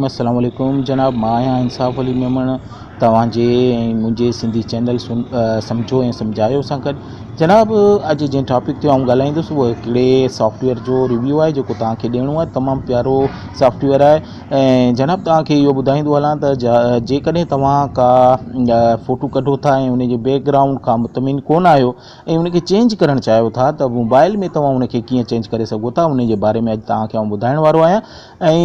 الرحيم السلام عليڪم جناب مان آهيان انصاف علي ميمڻ توهان جي ۽ منهنجي سنڌي چينل سمجهو ۽ سمجهايو سان گڏ جناب اڄ جنهن ٽاپڪ تي آئون ڳالهائيندس اهو هڪڙي سافٽويئر جو ريويو آهي جيڪو توهان کي ڏيڻو آهي تمام پيارو سافٽويئر آهي ۽ جناب توهان کي اهو ٻڌائيندو هلان ته جيڪڏهن توهان ڪا فوٽو ڪڍو ٿا ۽ ان جي بيڪ گرائونڊ کان مطمئن ڪونه آهيو ۽ ان کي چينج ڪرڻ چاهيو ٿا ته موبائل ۾ توهان ان کي ڪيئن چينج ڪري سگهو ٿا ان جي باري ۾ اڄ توهان کي آئون ٻڌائڻ وارو آهيان ۽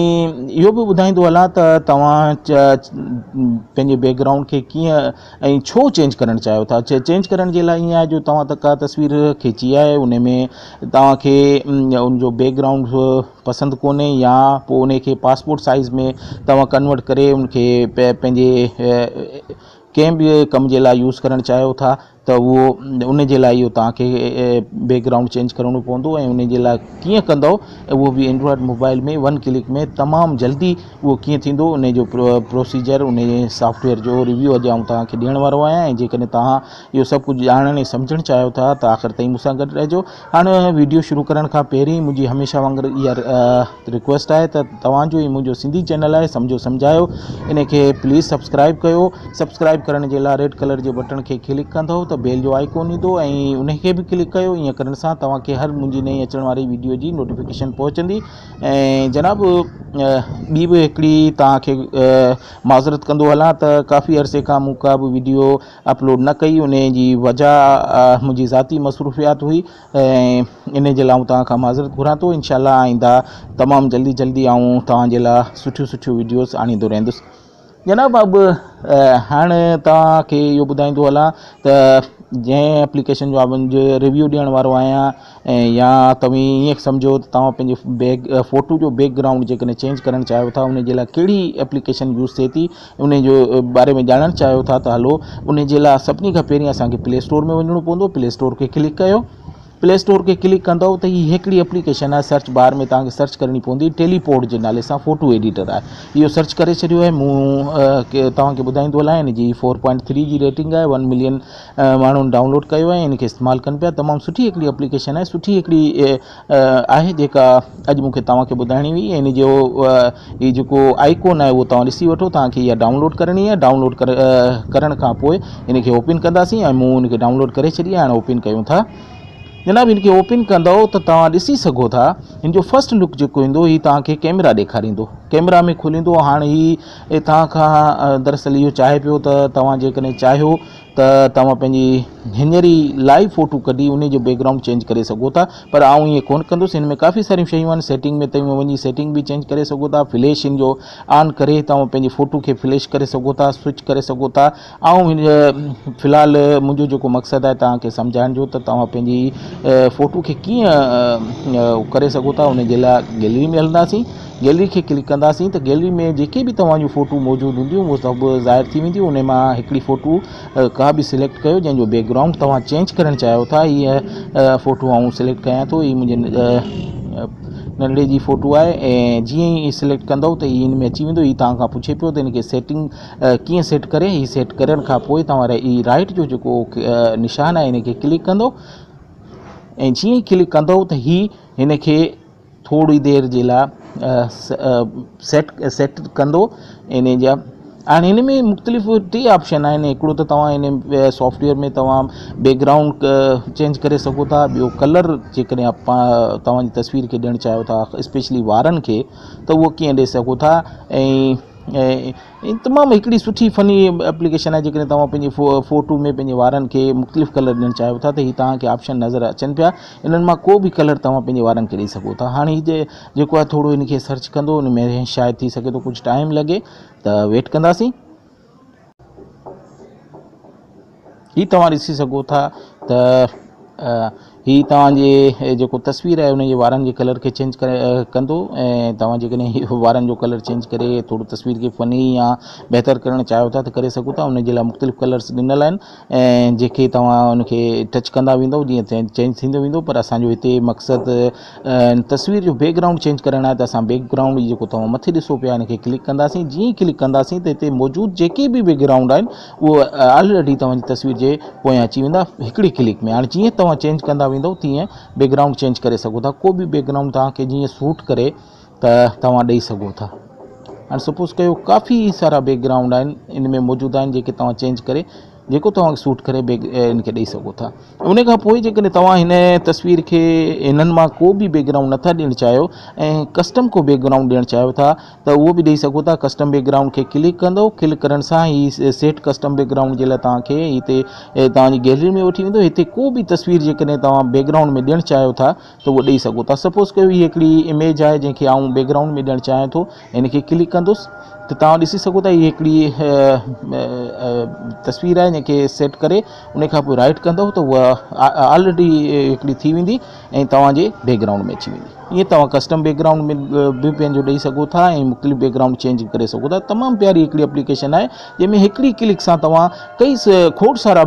اهو به ٻڌائيندو هلان ته توهان پنهنجي بيڪ گرائونڊ کي ڪيئن ۽ ڇو چينج ڪرڻ چاهيو ٿا چينج ڪرڻ جي لاء ائين آهي جو توهان ته ڪا تصوير کيچي آهي ان ۾ توهان کي ان جو بيڪ گرائونڊ پسند ڪونهي يا پوء ان کي پاسپورٽ سائز ۾ توهان ڪنورٽ ڪري ان کي پنهنجي ڪنهن به ڪم جي لاء يوز ڪرڻ چاهيو ٿا ته اهو ان جي لاء اهو توهان کي بيڪ گرائونڊ چينج ڪرڻو پوندو ۽ ان جي لاء ڪيئن ڪندو اهو به اينڊرائڊ موبائل ۾ ون ڪلڪ ۾ تمام جلدي اهو ڪيئن ٿيندو ان جو پروسيجر ان جي سافٽويئر جو ريويو اڄ آئون توهان کي ڏيڻ وارو آهيان ۽ جيڪڏهن توهان اهو سڀ ڪجهه ڄاڻڻ ۽ سمجهڻ چاهيو ٿا ته آخر تائين مون سان گڏ رهجو هاڻ ويڊيو شروع ڪرڻ کان پهرين منهنجي هميشه وانگر اها رڪويسٽ آهي ته توهان جو هي منهنجو سنڌي چينل آهي سمجهو سمجهايو ان کي پليز سبسڪرائب ڪيو سبسڪرائب ڪرڻ جي لاء ريڊ ڪلر جي بٽڻ کي ڪلڪ ڪندو ته بيل جو آئيڪون ايندو ۽ ان کي به ڪلڪ ڪيو ائين ڪرڻ سان توهان کي هر منهنجي نئين اچڻ واري ويڊيو جي نوٽيفڪيشن پهچندي ۽ جناب ٻي به هڪڙي توهان کي معذرت ڪندو هلان ته ڪافي عرصي کان مون ڪا به ويڊيو اپلوڊ نه ڪئي ان جي وجه منهنجي ذاتي مصروفيات هئي ۽ ان جي لاء آئون توهان کان معذرت گهران ٿو انشاء الله آئنده تمام جلدي جلدي آئون توهان جي لاء سٺيون سٺيون ويڊيوز آڻيندو رهندس جناب اب هاڻ توهان کي اهو ٻڌائيندو هلان ته جنهن اپليڪيشن جو آئون ريويو ڏيڻ وارو آهيان ۽ يا توهين ائين سمجهو ته توهان پنهنجي بيڪ فوٽو جو بيڪ گرائونڊ جيڪڏهن چينج ڪرڻ چاهيو ٿا ان جي لاء ڪهڙي اپليڪيشن يوز ٿئي ٿي ان جو باري ۾ ڄاڻڻ چاهيو ٿا ته هلو ان جي لاء سڀني کان پهرين اسان کي پلي اسٽور ۾ وڃڻو پوندو پلي اسٽور کي ڪلڪ ڪيو پلي اسٽور کي ڪلڪ ڪندو ته هي هڪڙي اپليڪيشن آهي سرچ بار ۾ توهان کي سرچ ڪرڻي پوندي ٽيلي پورٽ جي نالي سان فوٽو ايڊيٽر آهي اهو سرچ ڪري ڇڏيو آهي مون توهان کي ٻڌائيندو هلان ان جي فور پوائنٽ ٿري جي ريٽنگ آهي ون ملين ماڻهن ڊائونلوڊ ڪيو آهي ان کي استعمال ڪن پيا تمام سٺي هڪڙي اپليڪيشن آهي سٺي هڪڙي آهي جيڪا اڄ مون کي توهان کي ٻڌائڻي هئي ان جو هي جيڪو آئيڪون آهي اهو توهان ڏسي وٺو توهان کي اها ڊائونلوڊ ڪرڻي آهي ڊائونلوڊ ڪرڻ کان پوء ان کي اوپن ڪنداسين ۽ مون ان کي ڊائونلوڊ ڪري ڇڏي آهي هاڻي اوپن ڪيون ٿا جناب ان کي اوپن ڪندو ته توهان ڏسي سگهو ٿا ان جو فرسٽ لڪ جيڪو ايندو هي توهان کي ڪيمرا ڏيکاريندو ڪيمرا ۾ کوليندو هاڻي هي توهان کان دراصل اهو چاهي پيو ته توهان جيڪڏهن چاهيو ته توهان پنهنجي هينئر ئي لائيو فوٽو ڪڍي انهي جو بيڪ گرائونڊ چينج ڪري سگهو ٿا پر آئون ائين ڪونه ڪندس هن ۾ ڪافي ساريون شيون آهن سيٽنگ ۾ توهين وڃي سيٽنگ به چينج ڪري سگهو ٿا فليش ان جو آن ڪري توهان پنهنجي فوٽو کي فليش ڪري سگهو ٿا سوئچ ڪري سگهو ٿا آئون في الحال منهنجو جيڪو مقصد آهي توهان کي سمجهائڻ جو ته توهان پنهنجي فوٽو کي ڪيئن ڪري سگهو ٿا ان جي لاء گيلري ۾ هلنداسين گيلري کي ڪلڪ ڪنداسين ته گيلري ۾ جيڪي به توهان جون فوٽو موجود هونديون اهي سڀ ظاهر ٿي وينديون انهي مان هڪڙي فوٽو ڪا به سليڪٽ ڪيو جنهن جو بيڪ گرائونڊ توهان چينج ڪرڻ چاهيو ٿا هيء فوٽو آئون سليڪٽ ڪيان ٿو هي منهنجي ننڍڙي جي فوٽو آهي ۽ جيئن ئي سليڪٽ ڪندو ته هي ان ۾ اچي ويندو هي توهان کان پڇي پيو ته ان کي سيٽنگ ڪيئن سيٽ ڪري هي سيٽ ڪرڻ کان پوء توهان هي رائٽ جو جيڪو نشان آهي ان کي ڪلڪ ڪندو ۽ جيئن ئي ڪلڪ ڪندو ته هي هن کي ٿوري دير جي لاء سيٽ سيٽ ڪندو ان جا هاڻي هن ۾ مختلف ٽي آپشن آهن هڪڙو ته توهان هن سافٽويئر ۾ توهان بيڪ گرائونڊ چينج ڪري سگهو ٿا ٻيو ڪلر جيڪڏهن توهان جي تصوير کي ڏيڻ چاهيو ٿا اسپيشلي وارن کي ته اهو ڪيئن ڏئي سگهو ٿا ۽ هي تمام هڪڙي سٺي فني ايپليڪيشن آهي جيڪڏهن توهان پنهنجي فوٽو ۾ پنهنجي وارن کي مختلف ڪلر ڏيڻ چاهيو ٿا ته هي توهان کي آپشن نظر اچن پيا انهن مان ڪو به ڪلر توهان پنهنجي وارن کي ڏئي سگهو ٿا هاڻي هي جيڪو آهي ٿورو ان کي سرچ ڪندو ان ۾ شايد ٿي سگهي ٿو ڪجهه ٽائيم لڳي ته ويٽ ڪنداسين. هي توهان ڏسي سگهو ٿا ته هي توهان جي جيڪو تصوير آهي ان جي وارن جي ڪلر کي چينج ڪري ڪندو ۽ توهان جيڪڏهن وارن جو ڪلر چينج ڪري ٿورو تصوير کي فني يا بهتر ڪرڻ چاهيو ٿا ته ڪري سگهو ٿا ان جي لاء مختلف ڪلرس ڏنل آهن ۽ جيڪي توهان ان کي ٽچ ڪندا ويندو جيئن چينج ٿيندو ويندو پر اسانجو هتي مقصد تصوير جو بيڪ گرائونڊ چينج ڪرڻ آهي ته اسان بيڪ گرائونڊ جيڪو توهان مٿي ڏسو پيا ان کي ڪلڪ ڪنداسين جيئن ئي ڪلڪ ڪنداسين ته هتي موجود جيڪي به بيڪ گرائونڊ آهن اهو آلريڊي توهان جي تصوير جي پويان اچي ويندا هڪڙي ڪلڪ ۾ هاڻي جيئن توهان چينج ڪندا ويندو تيئن بيڪ گرائونڊ چينج ڪري سگهو ٿا ڪو به بيڪ گرائونڊ توهان کي جيئن سوٽ ڪري ته توهان ڏئي سگهو ٿا. هاڻي سپوز ڪيو ڪافي سارا بيڪ گرائونڊ آهن ان ۾ موجود آهن جيڪي توهان چينج ڪري جيڪو توهان کي سوٽ ڪري بيڪ ان کي ڏئي سگهو ٿا. ان کان پوء جيڪڏهن توهان هن تصوير کي انهن مان ڪو به بيڪ گرائونڊ نٿا ڏيڻ چاهيو ۽ ڪسٽم ڪو بيڪ گرائونڊ ڏيڻ چاهيو ٿا ته اهو به ڏئي سگهو ٿا. ڪسٽم بيڪ گرائونڊ کي ڪلڪ ڪندو، ڪلڪ ڪرڻ سان هي سيٽ ڪسٽم بيڪ گرائونڊ جي لاء توهان کي هتي توهان جي گيلري ۾ وٺي ويندو. هتي ڪو به تصوير جيڪڏهن توهان بيڪ گرائونڊ ۾ ڏيڻ چاهيو ٿا ته اهو ڏئي سگهو ٿا. سپوز ڪيو هي هڪڙي اميج آهي جنهن کي آئون بيڪ گرائونڊ ۾ ڏيڻ چاهيان ٿو، ان کي ڪلڪ ڪندس ته توهان ڏسي سگهو ٿا هي هڪڙي تصوير آهي جنهن کي سيٽ ڪري ان کان پوء رائٽ ڪندو ته اها آلريڊي هڪڙي ٿي ويندي ۽ توهان جي بيڪ گرائونڊ ۾ اچي ويندي. ائين توهان ڪسٽم بيڪ گرائونڊ ۾ به پنهنجو ڏئي سگهو ٿا ۽ مختلف بيڪ گرائونڊ چينج ڪري سگهو ٿا. تمام پياري هڪڙي اپليڪيشن آهي جنهن ۾ هڪڙي ڪلڪ سان توهان ڪئي کوڙ سارا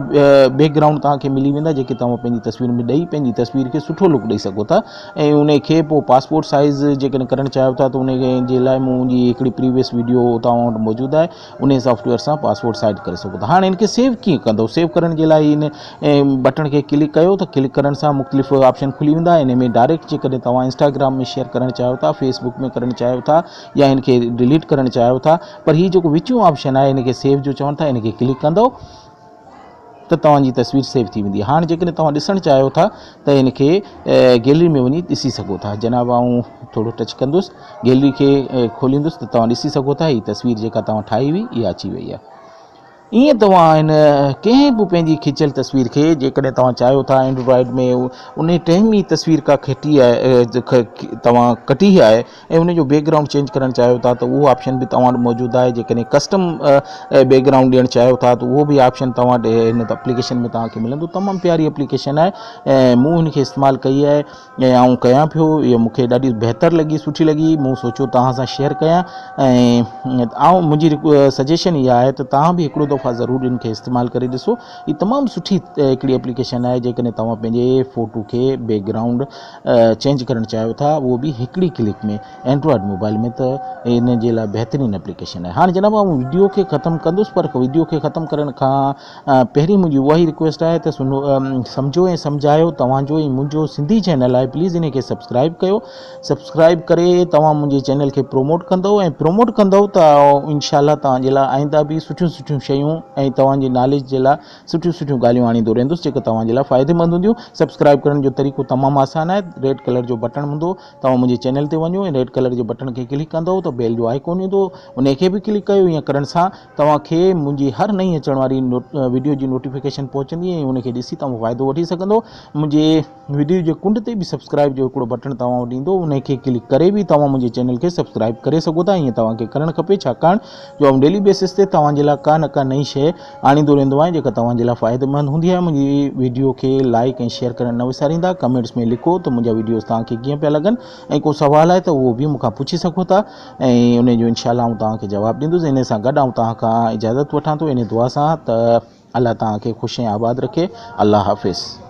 بيڪ گرائونڊ توهان کي ملي ويندا جيڪي توهان پنهنجي تصوير ۾ ڏئي پنهنجي تصوير کي سٺو لڪ ڏئي سگهو ٿا ۽ ان کي پوء پاسپورٽ سائز جيڪڏهن ڪرڻ چاهيو ٿا ته ان جي لاء منهنجي هڪڙي پريويس ويڊيو توهان وٽ موجود آهي ان سافٽويئر سان پاسپورٽ سائز ڪري سگهو ٿا. هاڻي ان کي سيو ڪيئن ڪندو؟ سيو ڪرڻ جي لاء ان بٽڻ کي ڪلڪ ڪيو ته ڪلڪ ڪرڻ سان مختلف آپشن کلي ويندا. ان ۾ ڊائريڪٽ جيڪڏهن توهان انسٽاگرام ۾ شيئر ڪرڻ چاهيو ٿا، فيسبڪ ۾ ڪرڻ چاهيو ٿا يا ان کي ڊليٽ ڪرڻ چاهيو ٿا، پر هي جيڪو وچون آپشن آهي ان کي سيو جو چون ٿا، ان کي ڪلڪ ڪندو ته توهان جي تصوير سيو ٿي ويندي. هاڻ جيڪڏهن توهان ڏسڻ چاهيو ٿا ته ان کي گيلري ۾ وڃي ڏسي سگهو ٿا. جناب آئون ٿورو ٽچ ڪندس، گيلري کي کوليندس ته توهان ڏسي سگهو ٿا هي تصوير جيڪا توهان ٺاهي هئي اها اچي وئي آهي. ائين توهان هن ڪنهن به پنهنجي کيچيل تصوير کي جيڪڏهن توهان چاهيو ٿا اينڊرائيڊ ۾ انهي ٽائيم ئي تصوير ڪا کٽي آهي توهان ڪٽي آهي ۽ ان جو بيڪ گرائونڊ چينج ڪرڻ چاهيو ٿا ته اهو آپشن به توهان وٽ موجود آهي. جيڪڏهن ڪسٽم بيڪ گرائونڊ ڏيڻ چاهيو ٿا ته اهو به آپشن توهان وٽ هن اپليڪيشن ۾ توهان کي ملندو. تمام پياري اپليڪيشن آهي ۽ مون هن کي استعمال ڪئي آهي ۽ آئون ڪيان پيو. اها مون کي ڏاڍي بهتر لڳي، سٺي لڳي. مون سوچيو توهان سان شيئر ڪيان ۽ آئون منهنجي سجيشن اها آهي ته توهان به هڪڙو دفعا ضرور ان کي استعمال ڪري ڏسو. هي تمام سٺي هڪڙي اپليڪيشن آهي جيڪڏهن توهان پنهنجي فوٽو کي بيڪ گرائونڊ چينج ڪرڻ چاهيو ٿا اهو به هڪڙي ڪلڪ ۾ اينڊرائيڊ موبائل ۾ ته ان جي لاء بهترين اپليڪيشن آهي. هاڻي جناب آئون ويڊيو کي ختم ڪندس پر ويڊيو کي ختم ڪرڻ کان پهرين منهنجي اها ئي رڪويسٽ آهي ته سمجهو ۽ سمجهايو توهان جو ۽ منهنجو سنڌي چينل آهي پليز ان کي سبسڪرائب ڪيو. سبسڪرائب ڪري توهان منهنجي چينل کي پروموٽ ڪندو ۽ پروموٽ ڪندو ته انشاء الله توهان جي لاء آئنده به سٺيون سٺيون شيون ۽ توهان جي ناليج جي لاء سٺيون سٺيون ڳالهيون آڻيندو رهندس جيڪي توهان جي لاء فائديمند هونديون. سبسڪرائب ڪرڻ جو طريقو تمام آسان آهي، ريڊ ڪلر جو بٽڻ هوندو، توهان منهنجي چينل تي وڃو ۽ ريڊ ڪلر جي بٽڻ کي ڪلڪ ڪندو ته بيل جو آئيڪون ايندو ان کي به ڪلڪ ڪيو. ائين ڪرڻ سان توهان کي منهنجي هر نئين اچڻ واري وڊيو جي نوٽيفڪيشن پهچندي ۽ ان کي ڏسي توهان فائدو وٺي سگهندو. منهنجي وڊيو جي ڪنڊ تي به سبسڪرائب جو هڪڙو بٽڻ توهان وٽ ايندو ان کي ڪلڪ ڪري به توهان منهنجي چينل کي سبسڪرائب ڪري سگهو ٿا. ائين توهان کي ڪرڻ کپي ڇاڪاڻ جو آئون ڊيلي بيسس تي توهان جي لاء ڪا نه ڪا نئين شيء آڻيندو رهندو آهيان جيڪا توهان جي لاء فائديمند هوندي آهي. منهنجي وڊيو کي لائڪ ۽ شيئر ڪرڻ نه وساريندا. ڪمينٽس ۾ لکو ته منهنجا وڊيوز توهان کي ڪيئن پيا لڳن ۽ ڪو سوال آهي ته اهو به مون کان پڇي سگهو ٿا ۽ ان جو انشاء الله آئون توهان کي جواب ڏيندس. ان سان گڏ آئون توهان کان اجازت وٺان ٿو ان دعا سان ته الله توهان کي خوش ۽ آباد رکي. الله حافظ.